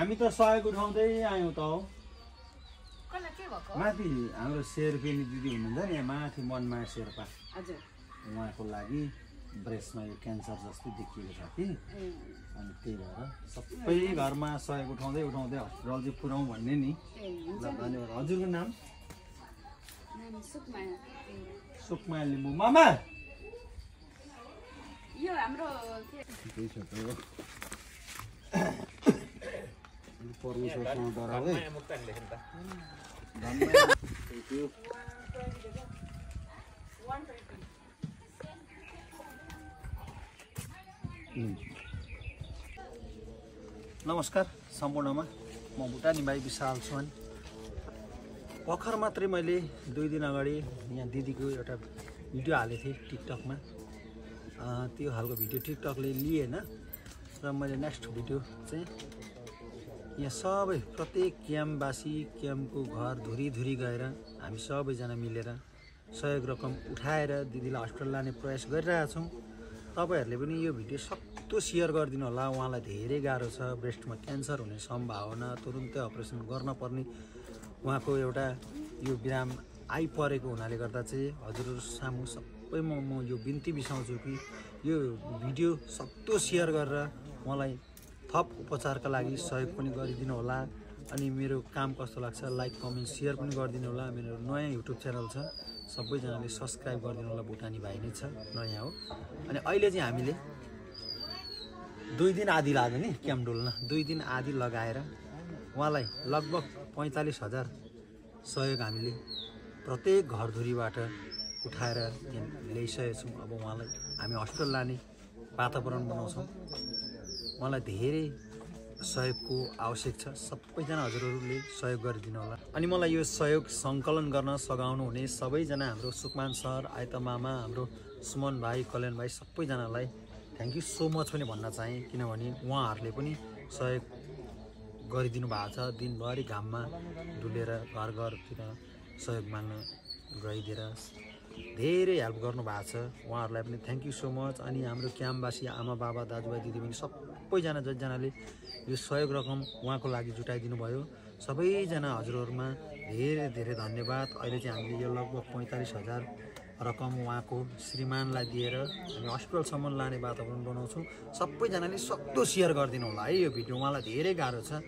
हामी त सहयोग उठाउँदै आयौँ त हौ। कसलाई के भएको? माथि हाम्रो शेरपेनी दिदी हुनुहुन्छ नि यहाँ माथि मनमाया शेर्पा, हजुर उहाँको लागि ब्रेस्टमा यो क्यान्सर जस्तै देखिएको छ कि, अनि त्यही भएर सबै घरमा सहयोग उठाउँदै हस्पिटल चाहिँ पुऱ्याउँ भन्ने नि। ल धन्यवाद। हजुरको नाम? सुकमाया लिम्बू। मामा यो हाम्रो ठिकै छ त परमेश्वरसँग डराउ है। नमस्कार सम्पूर्णमा, म भुटानी भाइ विशाल सुन। भर्खर मात्रै मैले 2 दिन अगाडि यहाँ दिदीको एउटा भिडियो हालेको थिएँ टिकटकमा। त्यो खालको भिडियो टिकटकले लिएन र मैले नेक्स्ट भिडियो चाहिँ यहाँ सबै प्रत्येक क्याम्पवासी क्याम्पको घर धुरी गएर हामी सबैजना मिलेर सहयोग रकम उठाएर दिदीलाई हस्पिटल लाने प्रयास गरिरहेछौँ। तपाईहरूले पनि यो भिडियो सक्दो सेयर गरिदिनु होला। उहाँलाई धेरै गाह्रो छ, ब्रेस्टमा क्यान्सर हुने सम्भावना, तुरुन्तै अपरेसन गर्न पर्ने उहाँको एउटा यो बिराम आइपरेको हुनाले गर्दा चाहिँ हजुरहरू सामु सबै म यो बिन्ती बिसाउँछु कि यो भिडियो सक्दो सेयर गरेर मलाई थप उपचारका लागि सहयोग पनि गरिदिनु होला। अनि मेरो काम कस्तो लाग्छ लाइक कमेन्ट सेयर पनि गरिदिनु होला। मेरो नयाँ युट्युब च्यानल छ, सबैजनाले सब्सक्राइब गरिदिनु होला। भुटानी भाइ नै छ, नयाँ हो। अनि अहिले चाहिँ हामीले 2 दिन आधी लाग्यो नि क्याम्प डुल्न। 2 दिन आधी लगाएर उहाँलाई लगभग 45,000 सहयोग हामीले प्रत्येक घरधुरीबाट उठाएर ल्याइसकेका छौँ। अब उहाँलाई हामी हस्पिटल लाने वातावरण बनाउँछौँ। मलाई धेरै सहयोगको आवश्यक छ, सबैजना हजुरहरूले सहयोग गरिदिनु होला। अनि मलाई यो सहयोग सङ्कलन गर्न सघाउनु हुने सबैजना हाम्रो सुकमान सर, आयता मामा, हाम्रो सुमन भाइ, कल्याण भाइ, सबैजनालाई थ्याङ्क यू सो मच पनि भन्न चाहेँ। किनभने उहाँहरूले पनि सहयोग गरिदिनु भएको छ। दिनभरि घाममा डुलेर घरतिर सहयोग माग्न गइदिएर धेरै हेल्प गर्नुभएको छ। उहाँहरूलाई पनि थ्याङ्क यू सो मच। अनि हाम्रो क्याम्पवासी आमा बाबा दाजुभाइ दिदीबहिनी सबैजना जसजनाले यो सहयोग रकम उहाँको लागि जुटाइदिनु भयो, सबैजना हजुरहरूमा धेरै धन्यवाद। अहिले चाहिँ हामीले यो लगभग 45,000 रकम उहाँको श्रीमानलाई दिएर हामी हस्पिटलसम्म लाने वातावरण बनाउँछौँ। सबैजनाले सक्दो सेयर गरिदिनु होला है यो भिडियो। उहाँलाई धेरै गाह्रो छ।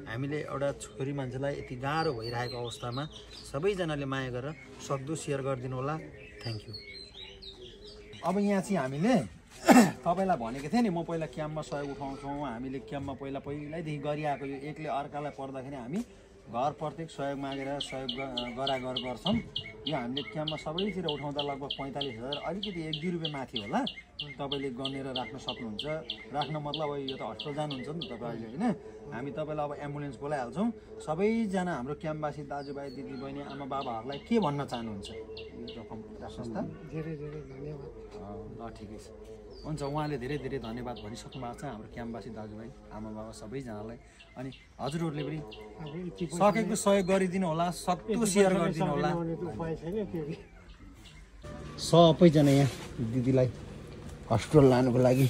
हामीले एउटा छोरी मान्छेलाई यति गाह्रो भइरहेको अवस्थामा सबैजनाले माया गरेर सक्दो सेयर गरिदिनु होला। Thank you. अब यहाँ चाहिँ हामीले तपाईँलाई भनेको थिएँ नि, म पहिला क्याम्पमा सहयोग उठाउँछौँ। हामीले क्याम्पमा पहिल्यैदेखि गरिआएको यो एकले अर्कालाई पर्दाखेरि हामी घर प्रत्येक सहयोग मागेर सहयोग गर्छौँ। यो हामीले क्याम्पमा सबैतिर उठाउँदा लगभग 45,000, अलिकति 1-2 रुपियाँ माथि होला। तपाईँले गनेर राख्न सक्नुहुन्छ। राख्न मतलब यो त हस्पिटल जानुहुन्छ नि त तपाईँ अहिले, होइन? हामी तपाईँलाई अब एम्बुलेन्स बोलाइहाल्छौँ। सबैजना हाम्रो क्याम्पवासी दाजुभाइ दिदीबहिनी आमा बाबाहरूलाई के भन्न चाहनुहुन्छ यो रकम संस्था? धेरै धन्यवाद। ल ठिकै छ, हुन्छ। उहाँले धेरै धन्यवाद भनिसक्नु भएको छ हाम्रो क्याम्पवासी दाजुभाइ आमा बाबा सबैजनालाई। अनि हजुरहरूले पनि सकेको सहयोग गरिदिनु होला, सक्दो सेयर गरिदिनु होला। सबैजना यहाँ दिदीलाई हस्पिटल लानुको लागि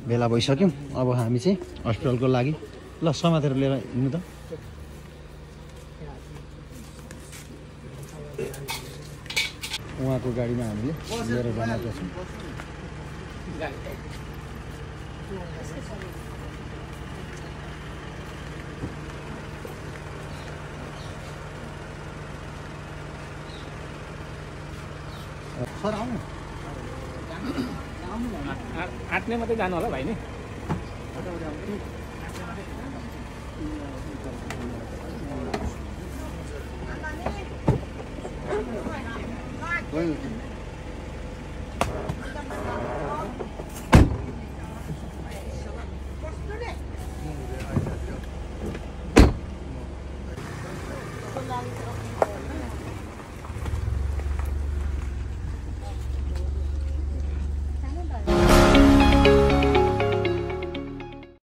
भेला भइसक्यौँ। अब हामी चाहिँ हस्पिटलको लागि ल समातेर लिएर हिँड्नु त। उहाँको गाडीमा हामीले लिएर बनाएको छौँ। सर आउनु, आँट्ने मात्रै जानु होला भाइ नि।